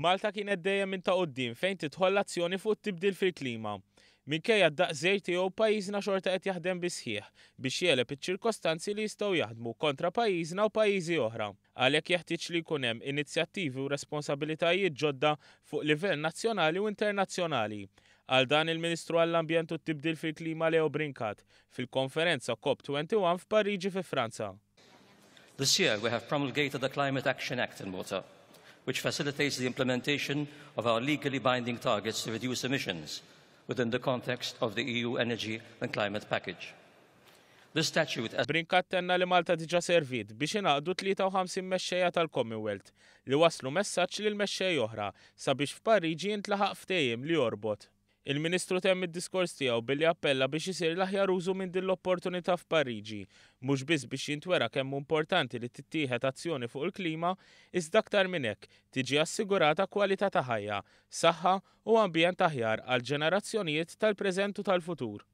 Malta kienet dejjem minn ta' quddiem fejn tidħol l-azzjoni fuq it-tibdil fil-klima. Minkejja d-daqs żgħir tiegħu, pajjiżna xorta qed jaħdem bis-sħiħ biex jegħleb iċ-ċirkostanzi li jistgħu jaħdmu kontra pajjiżna u pajjiżi oħra. Għalhekk jeħtieġ li jkun hemm inizjattivi u responsabilitajiet ġodda fuq livell nazzjonali u internazzjonali. Qal dan il-Ministru għall-Ambjent u t-Tibdil fil-Klima Leo Brincat fil-konferenza COP 21 f'Pariġi fi Franza. This year we have promulgated the Climate Action Act in Malta, which facilitates the implementation of our legally binding targets to reduce emissions within the context of the EU Energy and Climate Package. This statute as Brincat tenna li Malta diġà serviet biex ingħaqdu 53 mexxejja tal-Commonwealth li wasslu messaġġ lil mexxej oħra sabiex f'Pariġi jintlaħaq ftehim li jorbot. Il-Ministru temm id-diskors tiegħu billi appella biex isir l-aħjar użu minn din l-opportunità f'Pariġi, mhux biss biex jintwera kemm hu importanti li tittieħed azzjoni fuq il-klima, iżda aktar minn hekk, tiġi assigurata kwalità ta' ħajja, saħħa u ambjent aħjar għall-ġenerazzjonijiet tal-preżent u tal-futur.